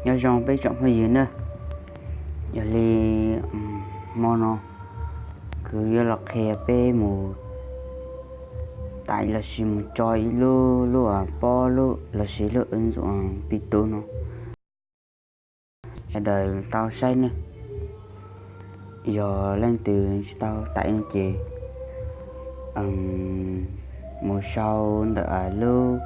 Nyob zoo peb tsoom phooj ywg na, yog li hmo no kuv yuav los qhia peb mus taim lossis mus tso ib lub, lub pob lub lossis lub ứng dụng Pi Tu no, sawv daws tau saib ne. Yog leej twg tsis tau taim no ces mus sau ntawm lub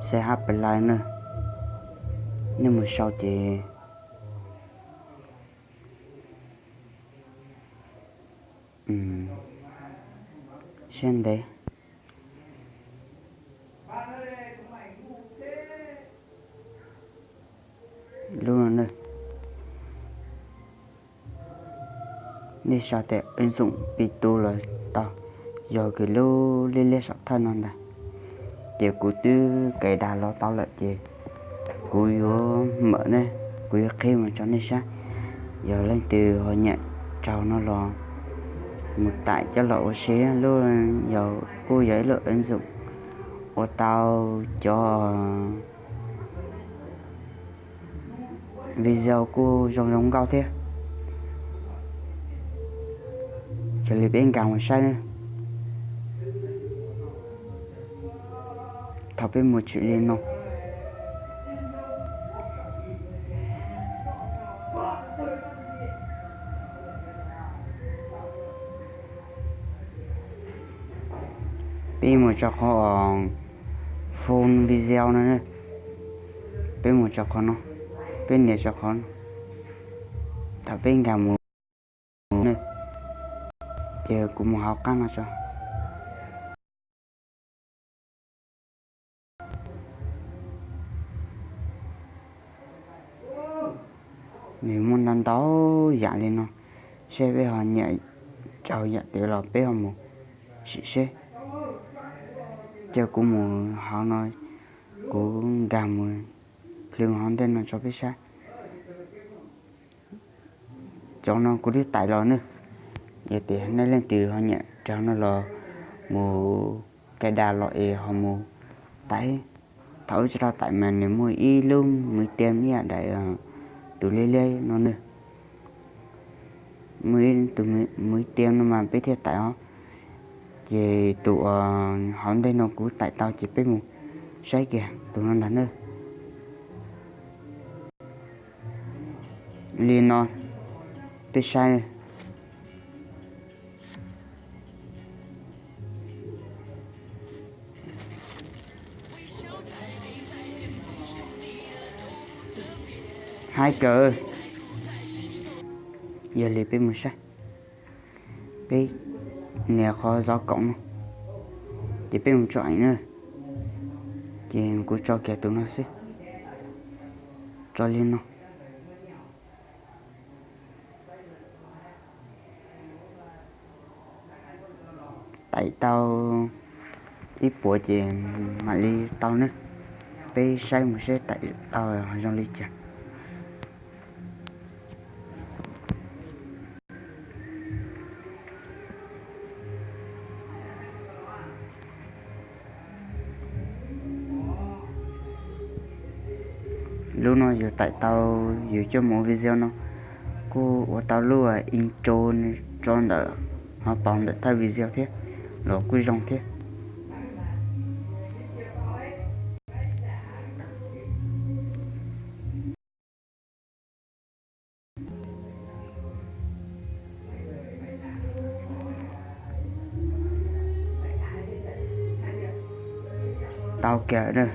C H Play na, nej mus sau ces siab ntev lub no na. Nej sau tias ứng dụng Pi Tu los tau, yog kws lub liab liab saum thawj no ntag. Ces kuv twb cài đặt los tau lawm ces kuv yuav mở ne, kuv yuav qhib mus tso nej saib. Yog leej twg ho nyiam raug no los mus taim coj los ua si lub, yog kuj yog ib lub ứng dụng ua tau cov video kuj zoo zoo nkauj thiab. Yog li peb nkag mus saib ne. Thaum peb mus tshwm li no, peb mus rau qhov full video no, peb mus rau qhov no, peb nias rau qhov no. Thaum peb nkag mus ne, ces kuv mus hauv qab no tso. Nws muaj ntau ntau yam li no, seb peb ho nyiam raug yam twg los peb ho mus sim seb. Ces kuv mus hauv no, kuv nkag mus plhws mus hauv ntej no tso peb saib. Cov no kuv twb taim los ne, yog tias nej leej twg ho nyiam raug no los mus cài đặt los es ho mus taim. Thaum wb tsis tau taim mas nws muaj ib lub mũi tên ib yam daim tus liab liab no ne, muaj ib tus mũi tên no mas peb thiaj taim os. Ces tus hauv ntej no kuv taim tau ces peb mus saib kiag tus no ntag ne. Li no, peb saib. Haib kawg. Yog li peb mus saib. Peb nias qhov zov koom no, ces peb mus tso eem na. Ces kuv tso kiag tus no xwb. Tso li no. Taim tau ib puas ces mam li tau ne. Peb saib mus seb taim tau zoo li cas. Lub no yus taim tau, yus coj mus ua video no kuj ua tau lub intro tso ntawm hauv paus ntawm thawj video thiab los kuj zoo thiab. Tau kiag na.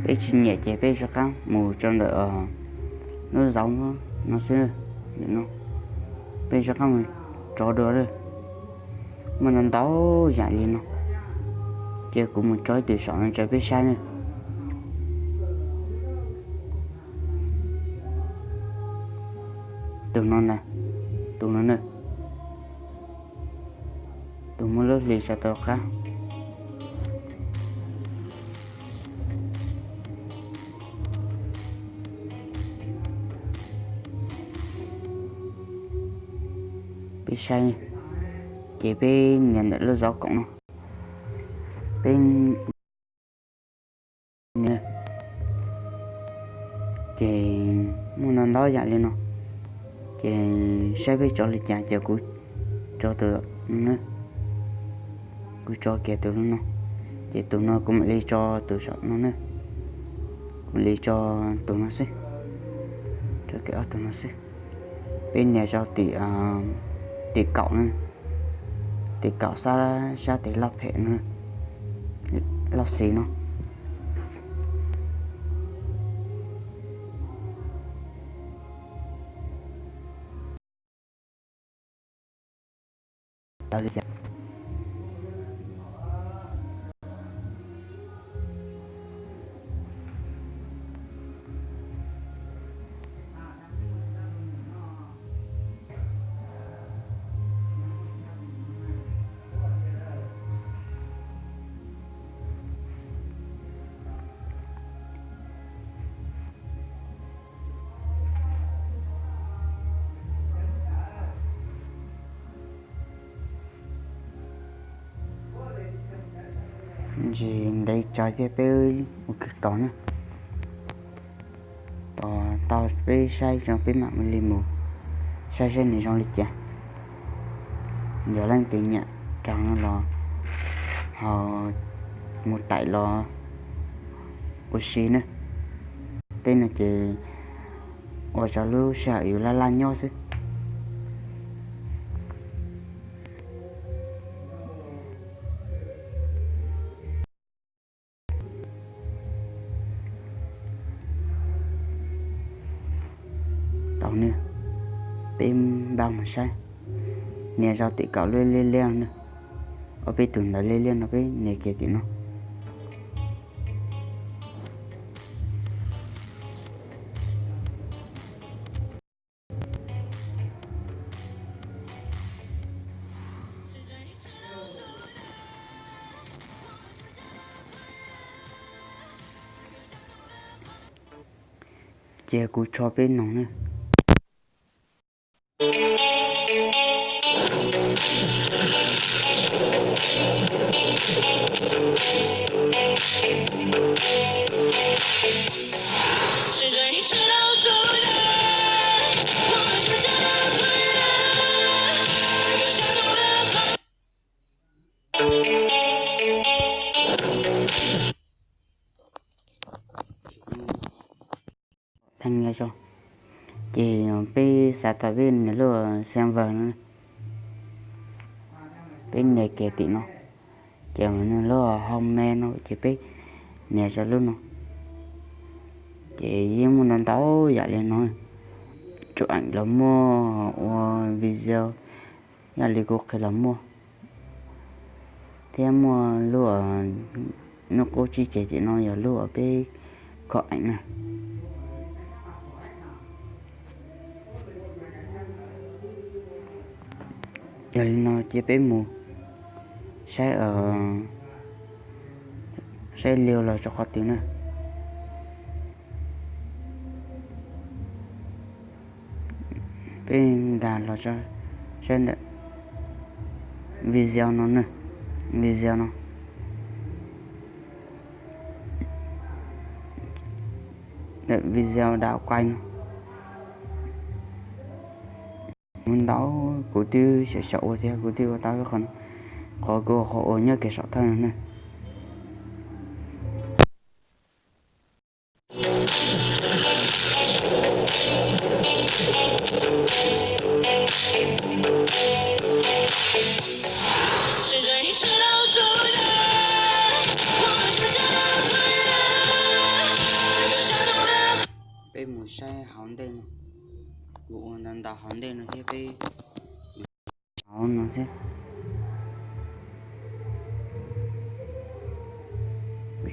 Peb tsis nyiam ces peb rov qab mus rau ntawm lub zauv no xwb. Peb rov qab mus tso dua lawm. Muaj ntau ntau yam li no, ces kuv mus tso ib tug saum no rau peb saib na. Tus no na, tus no na, tus muaj lub hlis tso tau qab. saib, ces peb nias ntawm lub zov koom no, peb nias, ces muaj ntau ntau yam li no, ces saib peb tso li cas ces kuv tso tus no, kuv tso kiag tus no no, ces tus no kuv mam li tso tus saum no na, kuv li tso tus no xwb, tso kiag ob tug no xwb. Peb nias rau tim, tim kaum na, tim kaum sab, sab tim laj phem no, laj xis no. Ntsis ntev tso thiab peb ua kwv tos na. Tos tau peb saib tso peb mam li mus saib saib nws zoo li cas. Yog leej twg nyiam raws no los ho mus taim los ua si na. Tej no ces ua rau lub sij hawm yus laj laj nyob xwb. Tau na, peb npaj mus saib, nias rau tim kaum lub liab liab na, ob peb tus ntawd liab liab no peb nias kiag tim no. Ces kuv tso peb noog na. Ces peb xav tau peb nias lub server no, peb nias kiag tim no, ces nws lub home no ces peb nias rau lub no. Ces yeej muaj ntau ntau yam li no, chụp ảnh los muaj, ua video, yam li kuv qhia los muaj, thiab muaj lub nub qub tsib ceg tim no yog lub uas peb kho ảnh na. Yog li no ces peb mus saib, saib live los rau qhov twg na. Peb nkag los saib ntawm video no na, video no, ntawm video đào quay no. Mus ntau, kuv twb xyaum xyaum ua thiab kuv twb ua tau qhov, qhov kuv ua qhov uas nyob kiag saum thawj no na. Peb mus saib hauv ntej no, kuv ua ntau ntau hauv ntej no thiab peb hauv no thiab.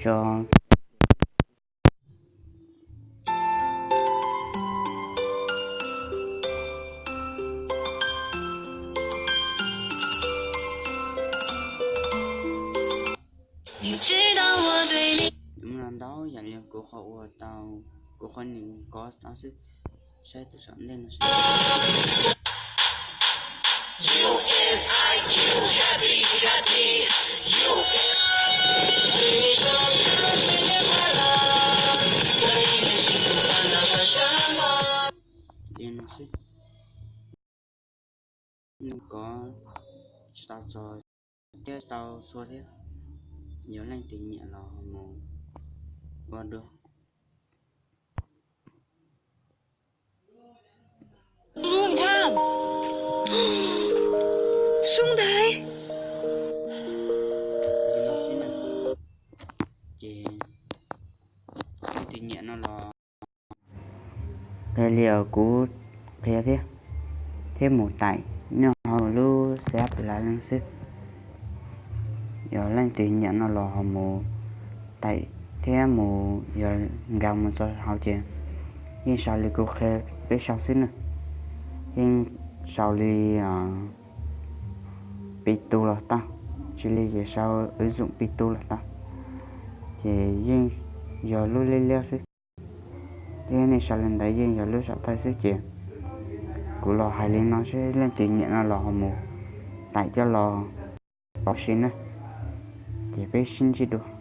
Tso. Ntau yam li kuv qhov ua tau, kuv qhov nim kov tau xwb, saib tus saum ntej no saib. Li no xwb, nws kov tsis tau txog thiab tsis tau txhua thiab, yog leej twg nyiam los ho mus ua dua. 你看，兄台。 Ces leej twg nyiam no los qhia li uas kuv qhia thiab, thiab mus taim nyob hauv lub xab plas leej xwb. Yog leej twg nyiam no los ho mus taim thiab mus yog nkag mus txog hauv ces yeej sau li kuv qhia peb sau xwb na. Yeej sau li pi tu los tau, tsis li ces sau wb zoom pi tu los tau, ces yeej yog lub liab liab xwb. Thiab nej sau li ntawd yeej yog lub saum thawj xwb ces kuv los hais li no seb leej twg nyiam no los ho mus taim coj los pauv si na. Ces peb sib ntsib dua.